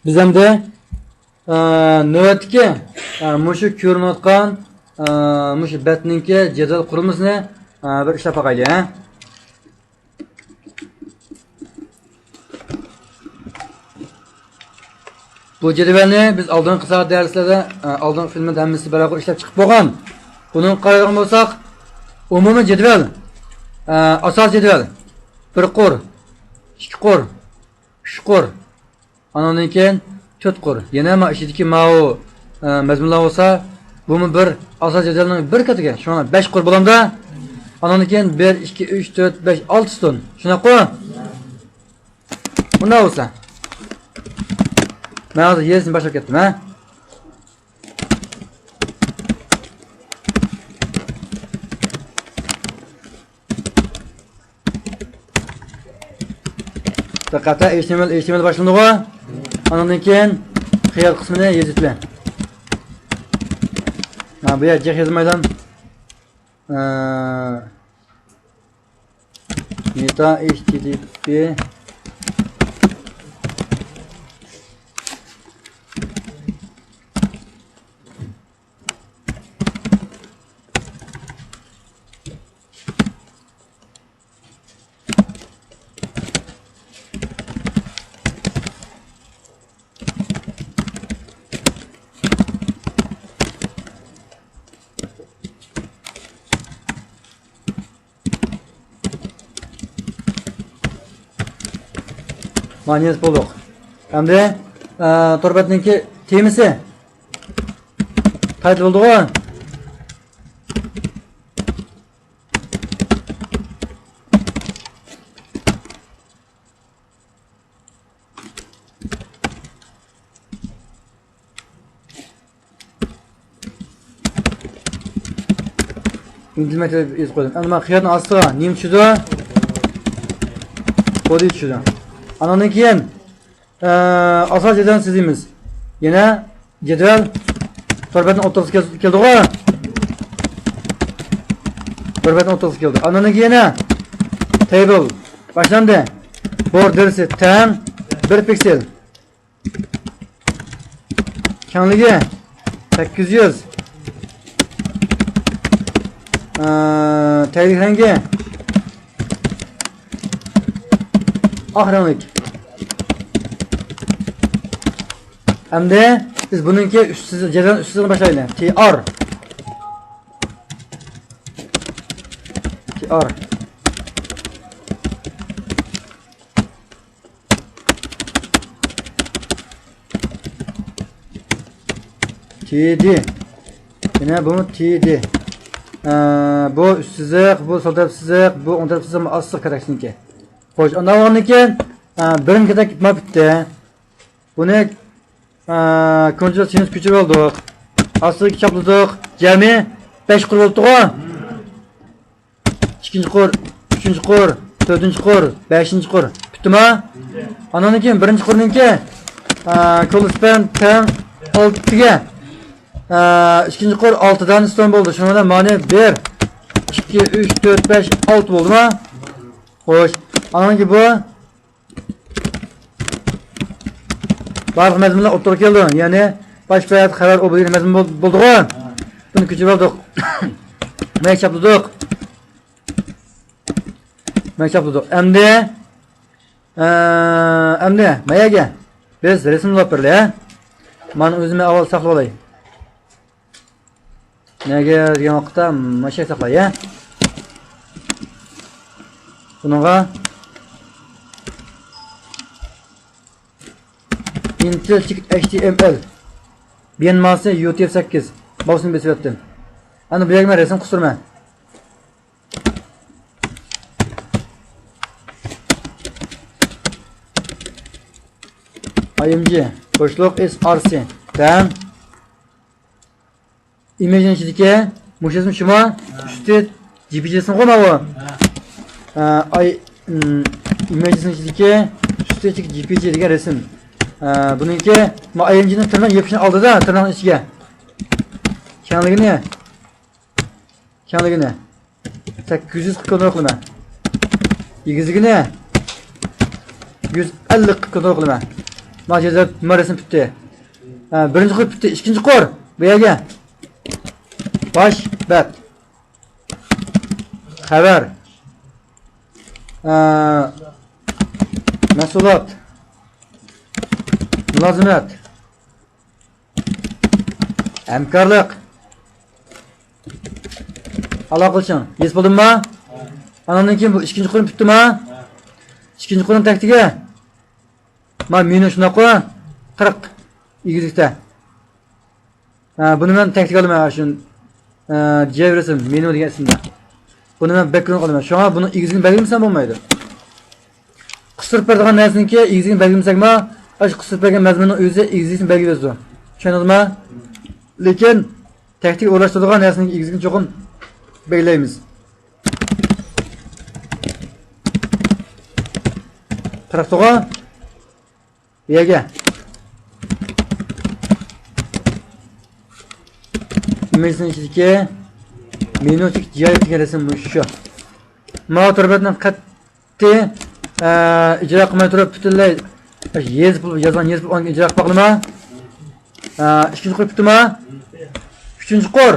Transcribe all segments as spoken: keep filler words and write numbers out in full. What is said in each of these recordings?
بىز ئەمدى، ئە، نۆۋەتتىكى، ئە، مۇشۇ كۆرۈنۈۋاتقان، ئە، مۇشۇ بەتنىڭكى جەدۋەل قۇرۇلمىسىنى، ئە، بىر ئىشلەپ باقايلى، ھە. بۇ جەدۋەلنى بىز ئالدىنقى سائەت دەرسلەردە، ئە، ئالدىنقى فىلىمدا ھەممىسى بەرابەر ئىشلەپ چىقىپ بولغان. بۇنىڭغا قارايدىغان بولساق، ئومۇمىي جەدۋەل، ئە، ئاساسىي جەدۋەل، بىر قۇر، ئىككى قۇر، ئۈچ قۇر، ئانىڭدىن كېيىن تۆت قۇر. يەنە ما ئىچىدىكى ماۋۇ، ئە، مەزمۇنلار بولسا، بۇمۇ بىر ئاساسىي جەدۋەلنىڭ بىر كاتىكەن. شۇڭا بەش قۇر بولامدا. ئانىڭدىن كېيىن بىر، ئىككى، ئۈچ، تۆت، بەش، ئالتە ستون. شۇنداققۇ؟ ئۇنداق بولسا، مەن ھازىر يېزىشنى باشلاپ كەتتىم، ھە؟ دىققەت، ھە، ئېچ تى ئېم ئېل، ئېچ تى ئېم ئېل باشلىنىدىغۇ؟ ئاندىن كېيىن خىيال قىسمىنى يېزىپ. ھە، بۇ يەر جىق يازمايدۇ. ئە، مېتا ئېچ تى تى پى. مانا يېزىپ بولدۇق. ئەمدى، ئە، تور بەتنىڭكى تېمىسى. تايتىل بولدىغۇ؟ ئىنگلىز مەكتىۋىدە يېزىپ قويدۇم. ئەمدى مانا خىيالنىڭ ئاستىغا نېمە چۈشىدۇ؟ بودى چۈشىدۇ. ئانىڭدىن كېيىن، ئە، ئاساسىي جەدۋەلنى سىزىمىز. يەنە جەدۋەل تور بەتنىڭ ئوتتۇرىسىغا كەل-، كەلدىغۇ؟ تور بەتنىڭ ئوتتۇرىسىغا كەلدى. ئانىڭدىن كېيىن يەنە تەيبىل باشلاندى. بوردېرسى تەڭ بىر پىكسېل. كەڭلىكى سەككىز يۈز. ئە، تەگلىك رەڭگى ئاق رەڭلىك. ئەمدى بىز بۇنىڭكى ئۈستىسى، جەدۋەل ئۈستىسىنى باشلايلى. تى ئار. تى ئار. تى دى. يەنە بۇمۇ تى دى. ئە، بۇ ئۈست سىزىق، بۇ سول تەرەپ سىزىق، بۇ ئوڭ تەرەپ سىزىق، ئاستىغا كاتەكسىنىكى. خوش، ئانداق بولغاندىن كېيىن، ئە، بىرىنچى كاتەك ما پۈتتى. بۇنى، ئە، كونترول سىنۇس كۆچۈرۈپ ئالدۇق. ئاستىغا چاپلىدۇق. جەمئىي بەش قۇر بولۇپتىغۇ. ئىككىنچى قۇر، ئۈچىنچى قۇر، تۆتىنچى قۇر، بەشىنچى قۇر. پۈتتىما؟ ئانىڭدىن كېيىن بىرىنچى قۇرنىڭكى، ئا، كوللېكسىيەسى تەڭ ئالتىگە. ئا، ئىككىنچى قۇر ئالتە دانە ستون بولدى. شۇنىڭ بىلەن مانى بىر، ئىككى، ئۈچ، تۆت، بەش، ئالتە بولدىما؟ خوش. ئانىڭدىن كېيىن بۇ بارلىق مەزمۇنلار ئوتتۇرىغا كەلدى. يەنى باش بەت، خەۋەر، ئوبيېكت مەزمۇن بول-، بولدىغۇ؟ بۇنى كۆچۈرۈپ ئالدۇق. مايا چاپلىدۇق. مايا چاپلىدۇق. ئەمدى، ئە، ئەمدى ماياگە بىز رەسىم ئېلىپ بېرىلى، ھە؟ مانا ئۆزۈمنى ئاۋۋال ساقلىۋالاي. نەگە دېگەن ۋاقىتتا ماشىنا ساقلاي، ھە؟ بۇنىڭغا ئىنتىل چېكىت ئەيچ تى ئېم ئېل. بىيەنماسى يۇ تى ئېف سەككىز. ماۋسنى بېسىۋەتتىم. ئەنە بۇ يەرگە مەن رەسىم قىستۇرىمەن. ئاي ئېم جى بوشلۇق ئېس ئار سى تەڭ. ئىمېجنىڭ ئىچىدىكى مۇشۇ رەسىم شۇما؟ ھە. ئۈستى جى پى جى رەسىمغۇ ماۋۇ؟ ھە. ئە، ئاي، ئىم، ئىمېجنىڭ ئىچىدىكى ئۈستى جى پى جى دېگەن رەسىم. ئە، بۇنىڭكى ما ئاي ئېم جىنىڭ تىرناق يېپىشىنى ئالدىدا، تىرناقنىڭ ئىچىگە. كەڭلىكىنى، كەڭلىكىنى سەككىز يۈز قىلىپ كونترول قىلىمەن. ئېگىزلىكىنى يۈز ئەللىك قىلىپ كونترول قىلىمەن. ما جەزەپ، ما رەسىم پۈتتى. ھە، بىرىنچى قۇر پۈتتى. ئىككىنچى قۇر بۇ يەرگە. باش بەت. خەۋەر. ھە، مەھسۇلات. مۇلازىمەت. ھەمكارلىق. ئالاقىلىشىڭ. يېزىپ بولدۇمما؟ ئاناندىن كېيىن بۇ ئىككىنچى قۇرۇم پۈتتىما؟ ئىككىنچى قۇرۇم تەكتىگە. ما مېنۇ شۇنداققۇ؟ قىرىق. ئېگىزلىكتە. ھە، بۇنى مەن تەكتىگە ئالىمەن، شۇ، ھە، جەۋرىسىم، مېنۇ دېگەن ئىسىمدە. بۇنى مەن بەك كۆڭۈل قىلىمەن. شۇڭا بۇنىڭ ئېگىزلىكىنى بەلگىلىمىسەم بولمايدۇ. قىستۇرۇپ بەرىدىغان نەرسىنىڭكى ئېگىزلىكىنى بەلگىلىمىسەكمۇ، ئاشۇ قىستۇرۇپ بەرگەن مەزمۇننىڭ ئۆزى ئېگىزلىكىنى بەلگىلەيدۇ. چۈشەندىڭىزمۇ؟ لېكىن تەكتىگە ئورۇنلاشتۇرىدىغان نەرسىنىڭ ئېگىزلىكىنى چوقۇم بەلگىلەيمىز. قىرىق توغرا. بۇ يەرگە. ئىمىجنىڭ ئىچىدىكى مېنۇدىكى جىئايىپ دېگەن رەسىم شۇ. ماۋۇ تور بەتنىڭ قەتئىي، ئە، ئىجرا قىلماي تۇرۇپ پۈتۈنلەي يېزىپ، يازغان يېزىپ ئاندىن ئىجرا قىلىپ باقىلىما؟ ئە، ئىككىنچى قۇر پۈتتىما؟ ئۈچىنچى قۇر.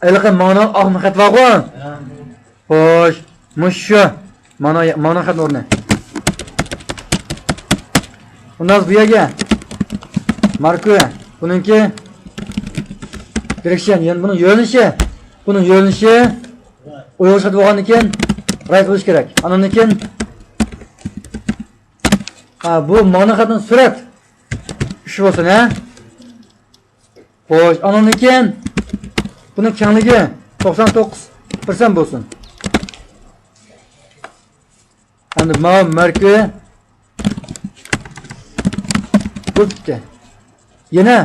ھېلىقى ماڭىنىڭ ئاق خەت بارغۇ؟ خوش، مۇشۇ شۇ. مانا، مانا خەت ئورنى. ئۇنداق بۇ يەرگە. ماركا. بۇنىڭكى دىرېكسىيە، يەنى بۇنىڭ يۆنىلىشى. بۇنىڭ يۆنىلىشى ئۇيغۇرچە خەت بولغاندىن كېيىن رايت بولۇشى كېرەك. ئاندىن كېيىن، ھە، بۇ مانا خەتنىڭ سۈرەت. شۇ بولسۇن، ھە؟ خوش، ئانىڭدىن كېيىن بۇنىڭ كەڭلىكى توقسان توققۇز پىرسەنت بولسۇن. ئەمدى ماۋۇ ماركا بۇ پۈتتى. يەنە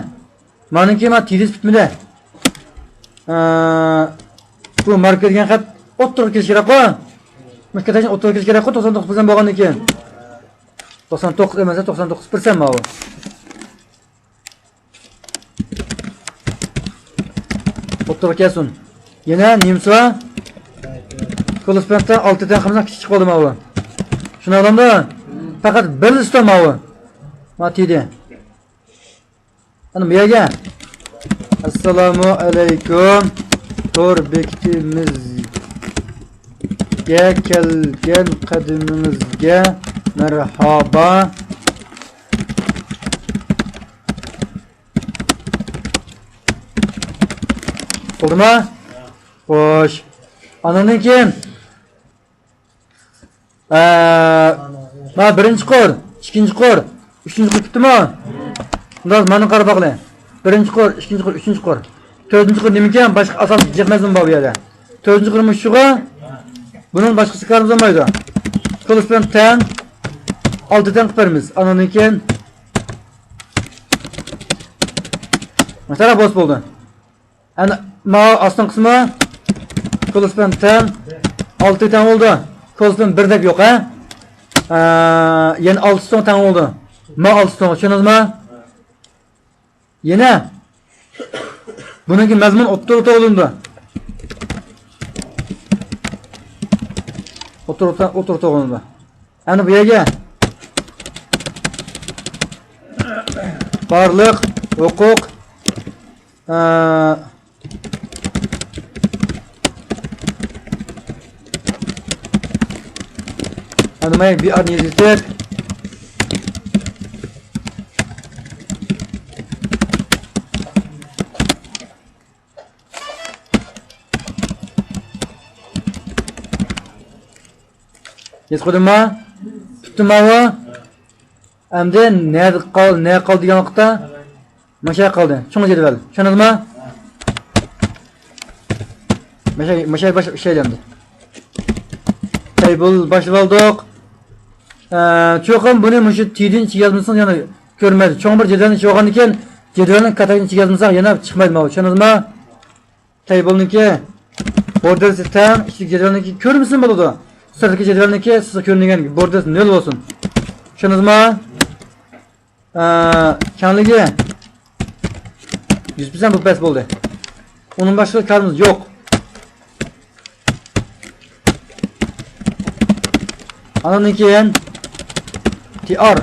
مانىڭكى ما تېرىس پۈتمىدى. ئە، بۇ ماركا دېگەن خەت ئوتتۇرىغا كېلىشى كېرەكقۇ. مۇشۇ كاتەكنىڭ ئوتتۇرىغا كېلىشى كېرەكقۇ، توقسان توققۇز پىرسەنت بولغاندىن كېيىن. توقسان توققۇز ئەمەس، توقسان توققۇز پىرسەنت ماۋۇ. ئوتتۇرىغا كەلسۇن. يەنە نېمىسى بار؟ كولوسپەنتتە ئالتە تەن قىلمىساق كىچىك چىقىپ قالدى ماۋۇ. شۇنداق بولامدۇ؟ پەقەت بىرلا ئىستون ماۋۇ. ما تېدى. ئەنە بۇ يەرگە. ئەسسالامۇ ئەلەيكۇم. تور بېكىتىمىزگە كەلگەن قەدىمىڭىزگە مەرھابا. بولدىما؟ خوش. ئانىڭدىن كېيىن، ئە، مانا بىرىنچى قۇر، ئىككىنچى قۇر، ئۈچىنچى قۇر پۈتتىمۇ؟ ئۇنداق مانا قارىپ باقلى. بىرىنچى قۇر، ئىككىنچى قۇر، ئۈچىنچى قۇر. تۆتىنچى قۇر نېمىكەن؟ باشقا ئاساسلىق جىق مەزمۇن بار بۇ يەردە. تۆتىنچى قۇر مۇشۇغۇ. بۇنىڭ باشقىسى كارىمىز بولمايدۇ. كولوس بىلەن تەڭ، ئالتە تەڭ قىلىپ بېرىمىز. ئانىڭدىن كېيىن مانا بوس بولدى. ئەنە ماۋۇ ئاستىنقى قىسمى كولوس بىلەن تەڭ، ئالتە تەڭ بولدى. كولوس بىلەن بىر دەپ يوق، ھە؟ ئە، يەنە ئالتە تەڭ بولدى. ما ئالتە تەڭ، چۈشەندىڭىزمۇ؟ يەنە بۇنىڭكى مەزمۇن ئوتتۇرا توغرىلىنىدۇ. ئوتتۇرا، ئوتتۇرا توغرىلىنىدۇ. ئەنە بۇ يەرگە بارلىق ھوقۇق، ئە، ئەنە ماي بىئارنى يېزىۋېتىپ. يېزىپ قويدۇمما؟ پۈتتى ماۋۇ. ئەمدى نەدە قال-، نە قالدى دېگەن ۋاقىتتا ماشا قالدى. چوڭ جەدۋەل. چۈشەندىڭىزمۇ؟ ماشا، ماشا باش-، ئىشلەيدۇ ئەمدى. تەيبىل باشلىۋالدۇق. ئە، چوقۇم بۇنى مۇشۇ تىدىن ئىچىگە يازمىسىڭىز يەنە كۆرمەيدۇ. چوڭ بىر جەدۋەلنى ئىچىگە ئالغاندىن كېيىن جەدۋەلنىڭ كاتەكنى ئىچىگە يازمىساق يەنە چىقمايدۇ ماۋۇ. چۈشەندىڭىزمۇ؟ تەيبىلنىڭكى بوردېرسى تەڭ، ئىچىدىكى جەدۋەلنىڭكى كۆرمىسىمۇ بولىدۇ. سىرتقى جەدۋەلنىڭكى سىزغا كۆرۈنگەن بوردېرسى نۆل بولسۇن. چۈشەندىڭىزمۇ؟ ئە، كەڭلىكى يۈز پىرسەنت بۇ پەس بولدى. ئۇنىڭ باشقا كارىمىز يوق. ئاندىن كېيىن تىئار.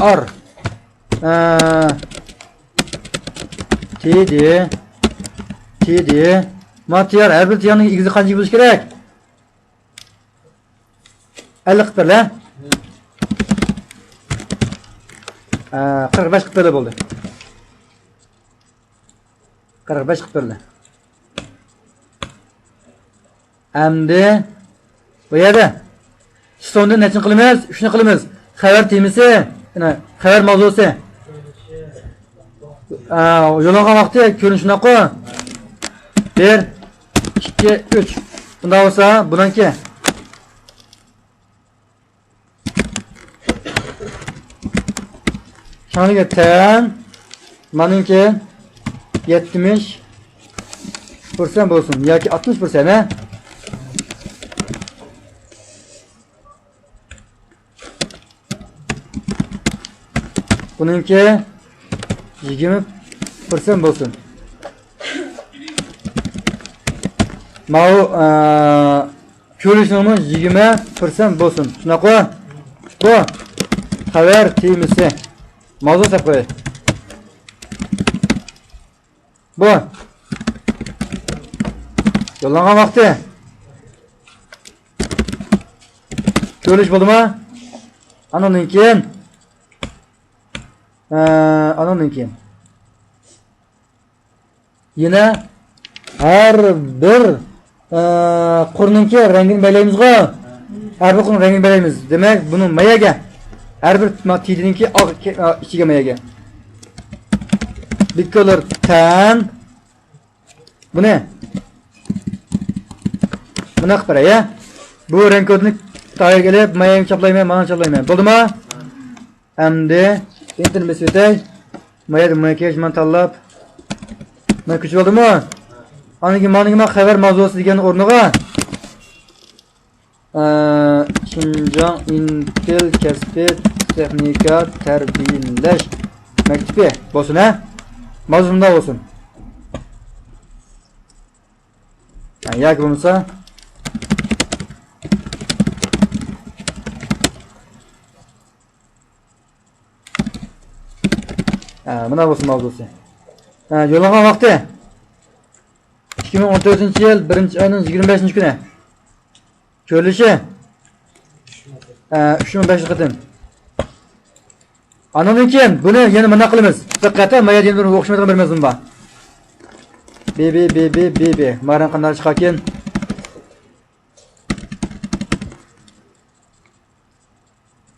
ئار. ئە، تى دى. تى دى. مانا تى ئار، ھەر بىر تى ئارنىڭ ئېگىزى قانچە بولۇشى كېرەك؟ ئەللىك قىلىپ بېرىلە. ئە، قىرىق بەش قىلىپ بېرىلە بولدى. قىرىق بەش قىلىپ بېرىلە. ئەمدى بۇ يەردە ئىستوندا نەچچىنى قىلىمىز؟ ئۈچنى قىلىمىز. خەۋەر تېمىسى، يەنى خەۋەر ماۋزۇسى. ئا، يوللانغان ۋاقتى كۆرۈنۈشى شۇنداققۇ؟ بىر، ئىككى، ئۈچ. بۇنداق بولسا، بۇنىڭكى شاڭلىگە تەڭ. مانىڭكى يەتمىش پىرسەنت بولسۇن ياكى ئاتمىش پىرسەنت، ھە؟ بۇنىڭكى يىگىرمە پىرسەنت بولسۇن. ماۋۇ، ئە، كۆرۈنۈشىنىڭمۇ يىگىرمە پىرسەنت بولسۇن. شۇنداققۇ؟ بۇ خەۋەر تېمىسى. ماۋزۇ دەپ قوياي. بۇ. يوللانغان ۋاقتى. كۆرۈنۈش بولدىمۇ؟ ئانىڭدىن كېيىن. ئە، ئانىڭدىن كېيىن. يەنە ھەر بىر، ئە، قۇرنىڭكى رەڭگىنى بەللەيمىزغۇ؟ ھەر بىر قۇرنىڭ رەڭگىنى بەللەيمىز. دېمەك، بۇنىڭ مايەگە. ھەر بىر ما-، تىدىنىڭكى ئاغ-، كە-، ئا، ئىچىگە مايەگە. بىككولور تەن. بۇنى. مۇنداق قىلىپ بېرەي، يا. بۇ رەڭ كودىنى تايىرگە ئېلىپ، مايەگە چاپلايمەن، مانا چاپلايمەن. بولدىمۇ؟ ئەمدى ئېنتېرنى بېسىۋېتەي. ما يەردە ماكىياژ مانا تاللاپ. مانا كۆچۈرۈۋالدىمۇ؟ ئاندىن كېيىن مانا، مانا خەۋەر ماۋزۇسى دېگەن ئورنىغا، ئە، شىنجاڭ ئىنتېل كەسپىي تېخنىكا تەربىيەلەش مەكتىپى بولسۇن، ھە؟ ماۋزۇ مۇنداق بولسۇن. ھە، ياكى بولمىسا، ھە، مانا بولسۇن ماۋزۇسى. ھە، يوللانغان ۋاقتى ئىككى مىڭ ئون تۆتىنچى يىل بىرىنچى ئاينىڭ يىگىرمە بەشىنچى كۈنى. كۆرۈلۈشى، ھە، ئۈچ مىڭ بەش يۈز قېتىم. ئانىڭدىن كېيىن بۇنى يەنە مۇنداق قىلىمىز. دىققەت، مايا دېگەن بىر ئوخشىمايدىغان بىر مەزمۇن بار. بى بى بى بى بى بى. مارىن قانداق چىقاركىن؟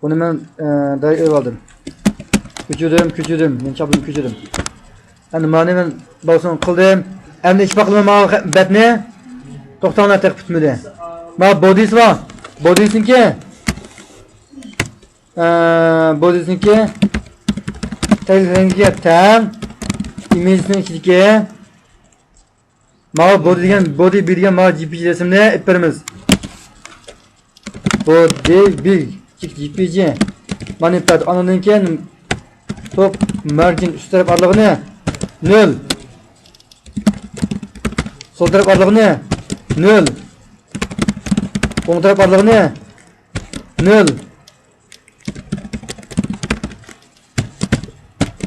بۇنى مەن، ئە، دايىر ئېلىۋالدىم. كۆچۈردۈم، كۆچۈردۈم. مەن چاپلىدىم، كۆچۈردۈم. ئەمدى مانى مەن باۋسۇن قىلدىم. ئەمدى ئىتتىپاق قىلىمەن ماۋۇ خە-، بەتنى. توختاڭلار، تېخى پۈتمىدى. ماۋۇ بودىسى بار. بودىسىنىڭكى، ئە، بودىسىنىڭكى تەگلىك رەڭگىگە تەڭ. ئىمېجنىڭ ئىچىدىكى ماۋۇ بودى دېگەن، بودى بى دېگەن ماۋۇ جى پى جى رەسىمنى ئېلىپ بېرىمىز. بودى بى، جى پى جى. مانا ئېلىپ بەردۇق. ئاندىن كېيىن توپ مارجىن ئۈست تەرەپ ئارىلىقىنى نۆل. سول تەرەپ ئارىلىقىنى نۆل. ئوڭ تەرەپ ئارىلىقىنى نۆل.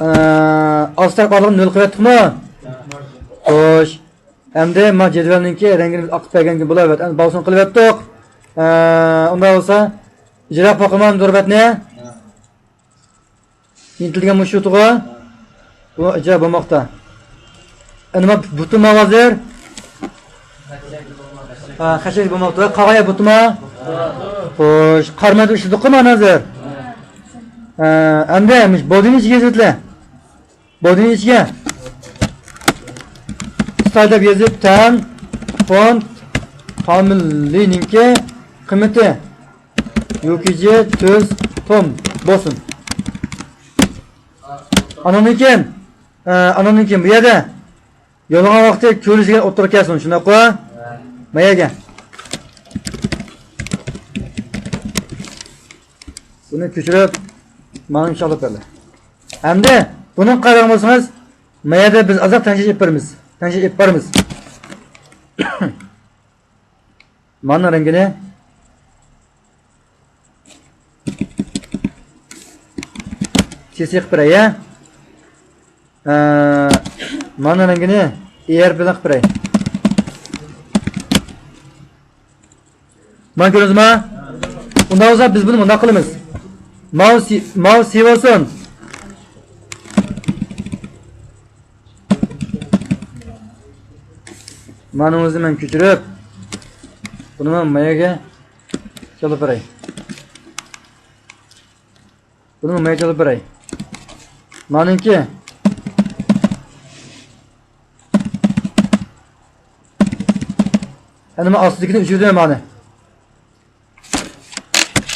ئە، ئاستى ئارقىلىق نۆل قىلىۋەتتۇقمۇ؟ خوش. ئەمدى ما جەدۋەلنىڭكى رەڭگىنى بىز ئاقىپ بەرگەندىن كېيىن بولاۋەت. ئەمدى باۋسۇن قىلىۋەتتۇق. ئە، ئۇنداق بولسا، ئىجرا قىلىپ باقىمەن تور بەتنى. ئىنتىلگەن مۇشۇ تۇغۇ. بۇ ئىجرا بولماقتا. ئەنە ما بۇتۇم ھازىر. ھە، خەشەك بولماقتا. قالغان يەر بۇتۇما؟ خوش. قارىمايدۇ ئىشلىدۇققۇ مانا ھازىر. ھە، ئەمدى مۇش بودىنى ئىچىگە يېزىۋېتىلە. بودىنى ئىچىگە. ستايل دەپ يېزىپ، تەن، فونت، فامىلىنىڭكى قىممىتى. يۇكىجى تۈز توم بولسۇن. ئانىڭدىن كېيىن، ئە، ئانىڭدىن كېيىن بۇ يەردە يوللىغان ۋاقتى كۆرۈلۈشىگە ئوتتۇرىغا كەلسۇن، شۇنداققۇ؟ مايەگە. بۇنى كۆچۈرۈپ، مانا شۇنداق بەردى. ئەمدى بۇنى قاراڭ بولسىڭىز، مايەدە بىز ئازراق تەڭشەش ئېلىپ بارىمىز. تەڭشەش ئېلىپ بارىمىز. مانا رەڭگىنى. سىسى قىلىپ بېرەي، ھە؟ ئە، مانا رەڭگىنى ئېيەر بىلەن قىلىپ بېرەي. مانا كۆردىڭىزما؟ ئۇنداق بولسا بىز بۇنى مۇنداق قىلىمىز. ماۋۇ سى-، ماۋۇ سى بولسۇن. مانا ئۆزى مەن كۆچۈرۈپ، بۇنى مەن ماياگە چېلىپ بېرەي. بۇنى مەن چېلىپ بېرەي. مانىڭكى. ئەنە مەن ئاستىدىكىنى ئۆچۈردۈم مانى.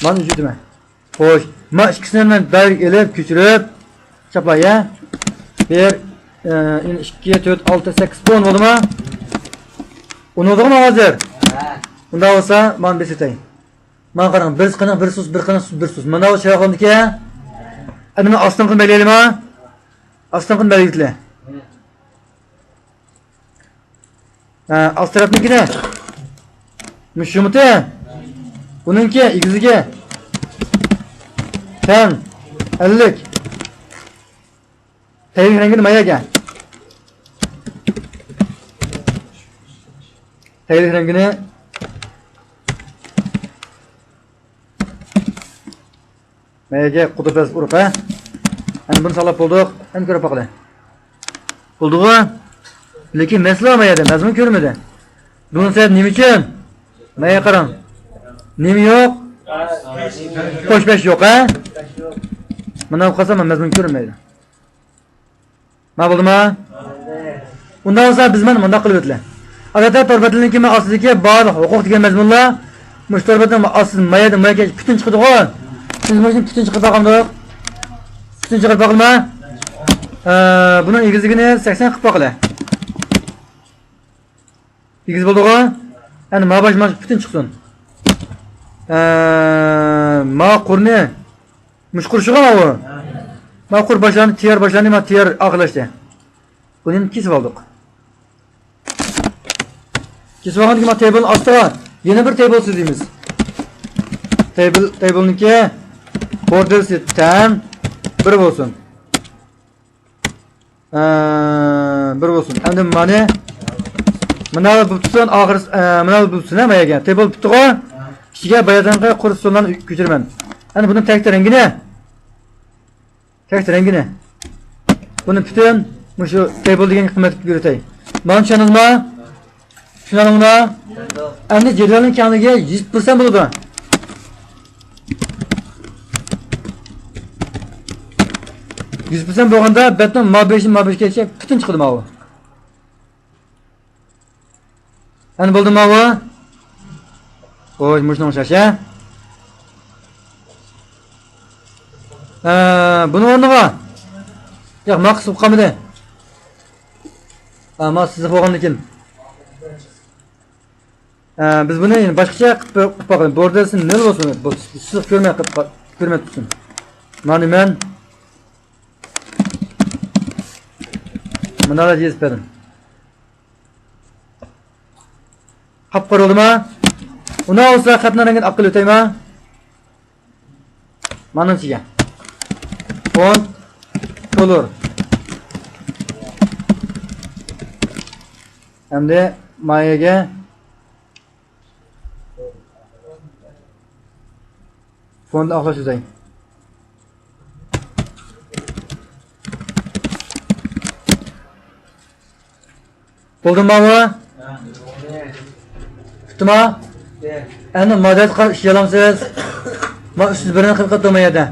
مانا ئۈچ دېمە. خوش. ما ئىككىسىنى مەن دايرېكت ئېلىپ، كۆچۈرۈپ، چاپلاي، يا؟ بىر، ئە، ئىككى، تۆت، ئالتە، سەككىز، ئون بولدىما؟ ئون بولدىغۇ مانا ھازىر؟ ھە. ئۇنداق بولسا، مانا بېسىتەي. مانا قاراڭ، بىر قېنىق، بىر سۇس، بىر قېنىق، سۇس، بىر سۇس. مانا بۇ چىرايلىق بولدىكەن. ئەمدى مانا ئاستىنقىنى بەلگىلەيلىما؟ ئاستىنقىنى بەلگىلىدىلە. ھە، ئاست تەرەپنىڭكىنى. مۇشۇمىتى. بۇنىڭكى ئېگىزلىكى. تەڭ. ئەللىك. تەگلىك رەڭگىنى ماياگە. تەگلىك رەڭگىنى. مەيگە قۇدا پەس ئۇرۇپ، ھە؟ ئەمدى بۇنى ساقلاپ بولدۇق. ئەمدى كۆرۈپ باقىلى. بولدىغۇ؟ لېكىن مەسىلە بار مەيەدە، مەزمۇن كۆرمىدى. بۇنىڭ سەۋەبى نېمە ئۈچۈن؟ مەيگە قاراڭ. نېمە يوق؟ قوش بەش يوق، ھە؟ مانا قالسا مەزمۇن كۆرۈنمەيدۇ. ما بولدىما؟ ئۇنداق بولسا بىز مانا مۇنداق قىلىپ ئۆتىلى. ئادەتتە تور بەتلىرىنىڭكى مەن ئاستىدىكى بارلىق ھوقۇق دېگەن مەزمۇنلار مۇشۇ تور بەتنىڭ ئاستىدىن مايادىن ماياگە پۈتۈن چىقىدىغۇ. بىز مۇشۇنى پۈتۈن چىقىرىپ باقامدۇق؟ پۈتۈن چىقىرىپ باقىلىما؟ ھە، بۇنىڭ ئېگىزلىكىنى سەكسەن قىلىپ باقىلى. ئېگىز بولدىغۇ؟ ئەنە ما باش ما پۈتۈن چىقسۇن. ھە، ما قۇرنى مۇشۇ قۇرۇشىغان ئاۋۇ. ما قۇر باشلاندى، تىيار باشلاندى، ما تىيار ئاخىرلاشتى. بۇنى كېسىپ ئالدۇق. كېسىپ ئالغاندىن كېيىن ما تېبىلنىڭ ئاستىغا يەنە بىر تېبىل سىزىمىز. تېبىل، تېبىلنىڭكى بوردېرسى تەڭ بىر بولسۇن. ئە، بىر بولسۇن. ئەمدى مانى مانا بۇ تۇتسۇن، ئاخىرى، ئە، مانا بۇ تۇتسۇن، ھە، ماياگە. تېبىل پۈتتىغۇ؟ ئىچىگە باياتىنقى قۇرۇت سۇلارنى كۆچۈرىمەن. ئەمدى بۇنىڭ تەكتى رەڭگىنى. تەكتى رەڭگىنى. بۇنى پۈتۈن مۇشۇ تېبىل دېگەن قىممەتكە يۈرۈتەي. مانا چۈشەندىڭىزما؟ چۈشەندىڭىزما؟ ئەمدى جەدۋەلنىڭ كەڭلىكى يۈز پىرسەنت بولىدۇ. يۈز پىرسەنت بولغاندا بەتنىڭ ما بېشى ما بېشىگىچە پۈتۈن چىقىدۇ ماۋۇ. ئەنە بولدىما بۇ؟ خوش، مۇشۇنىڭ ئوخشاش، ھە؟ ھە، بۇنىڭ ئورنىغا. ياق، ما قىسىپ قالمىدى. ھە، ما سىزىق بولغاندىن كېيىن. ھە، بىز بۇنى يەنە باشقىچە قىلىپ، قىلىپ باقايلى. بوردېرسى نۆل بولسۇن، بۇ سىزىق كۆرمەي قىلىپ، كۆرمەي تۇتسۇن. مانا مەن مانا يېزىپ بەردىم. قاپقارا بولدىما؟ ئۇنداق بولسا خەتنىڭ رەڭگىنى ئاق قىلىپ ئۆتەيما؟ مانا ئىچىگە. فونت، كولور. ئەمدى مايەگە فونتنى ئاقلاش ئۆتەي. بولدىمۇ ماۋۇ؟ پۈتتىما؟ ئەمدى مادەتقا ئىشلىيالامسىز؟ ما ئۈچ يۈز بىرنى قىلىپ قاتتىما يەردە؟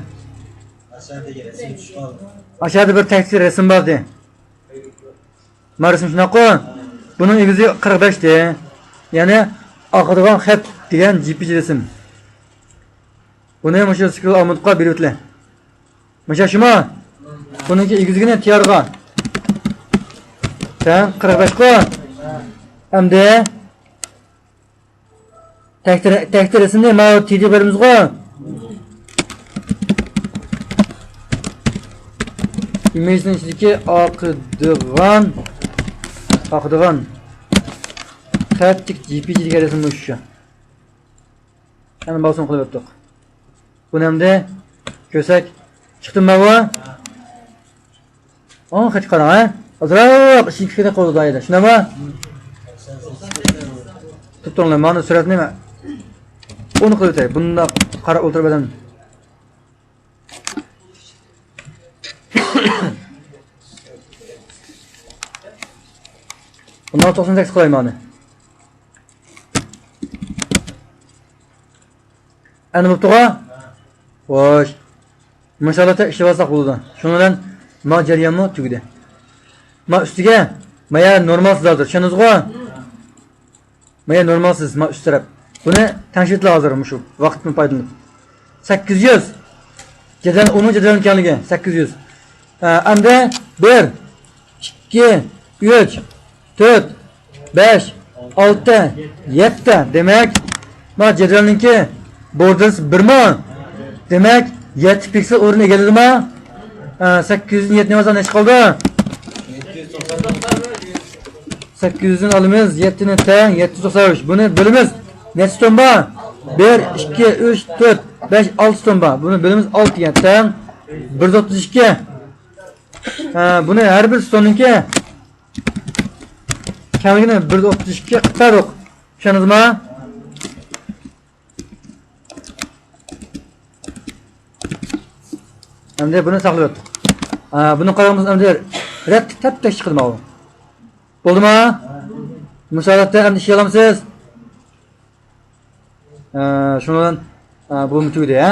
ئاشۇ يەردە بىر تەكسى رەسىم بار دېدى. ما رەسىم شۇنداققۇ؟ بۇنىڭ ئېگىزى قىرىق بەش دە. يەنى ئاقىدىغان خەت دېگەن جى پى جى رەسىم. بۇنى مۇشۇ سكرول ئالمۇتقا بېرىۋېتىلە. مۇشۇ شۇمۇ؟ بۇنىڭكى ئېگىزلىكىنى تىيارغا. تەڭ قىرىق بەشقۇ. ئەمدى تەكتى، تەكتى رەسىمنى ماۋۇ تىدى بېرىمىزغۇ. ئىمېجنىڭ ئىچىدىكى ئاقىدىغان، ئاقىدىغان خەتتىك جى پى جى دېگەن رەسىم مۇشۇ. ئەنە باسۇن قىلىپ ئۆتتۇق. بۇنى ئەمدى كۆرسەك چىقتىمۇ ماۋۇ؟ ئاڭ، قېچىپ قاراڭ، ھە؟ ئازراق ئىچىگە كىرگەندەك قىلىدۇ دائىدا. شۇنداقمۇ؟ تۇتۇڭلار، مانا سۈرەتنى مەن ئۇنى قىلىپ ئۆتەي. بۇنداق قاراپ ئولتۇرۇپ ئادەم. بۇنداق توقسان سەككىز قىلاي مانا. ئەنە بوپتۇغۇ؟ خوش. مۇشۇ ھالەتتە ئىشلىۋالساق بولىدۇ. شۇنىڭ بىلەن ما جەريانمۇ تۈگىدى. ما ئۈستىگە، ما يەر نورمالسىز ھازىر، چۈشەندىڭىزغۇ؟ ما يەر نورمالسىز، ما ئۈست تەرەپ. بۇنى تەڭشىۋېتىلا ھازىر مۇشۇ ۋاقىتتىن پايدىلىنىپ. سەككىز يۈز. جەدۋەل، ئۇنىڭ جەدۋەلنىڭ كەڭلىكى سەككىز يۈز. ئە، ئەمدى بىر، ئىككى، ئۈچ، تۆت، بەش، ئالتە، يەتتە. دېمەك، ما جەدۋەلنىڭكى بوردېرسى بىرمۇ؟ دېمەك، يەتتە پىكسېل ئورۇن ئىگىلىدىما؟ ئە، سەككىز يۈزدىن يەتتىنى ئالسا نەچچە قالدى؟ سەككىز يۈزدىن ئالىمىز، يەتتىنى تەڭ، يەتتە يۈز توقسان ئۈچ. بۇنى بۆلىمىز. نەچچە توم بار؟ بىر، ئىككى، ئۈچ، تۆت، بەش، ئالتە توم بار. بۇنى بۆلىمىز ئالتىگە تەڭ. بىر يۈز ئوتتۇز ئىككى. ھە، بۇنى ھەر بىر ستوننىڭكى كەڭلىكىنى بىر يۈز ئوتتۇز ئىككىگە قىلىپ بەردۇق. چۈشەندىڭىزما؟ ئەمدى بۇنى ساقلىۋەتتۇق. ئا، بۇنى قاراڭمىز، ئەمدى رەت تەپتەك چىقىدۇ ماۋۇ. بولدىما؟ مۇشۇ ھالەتتە ئەمدى ئىشلىيالامسىز؟ ئا، شۇنىڭ بىلەن، ئا، بۇمۇ تۈگىدى، ھە؟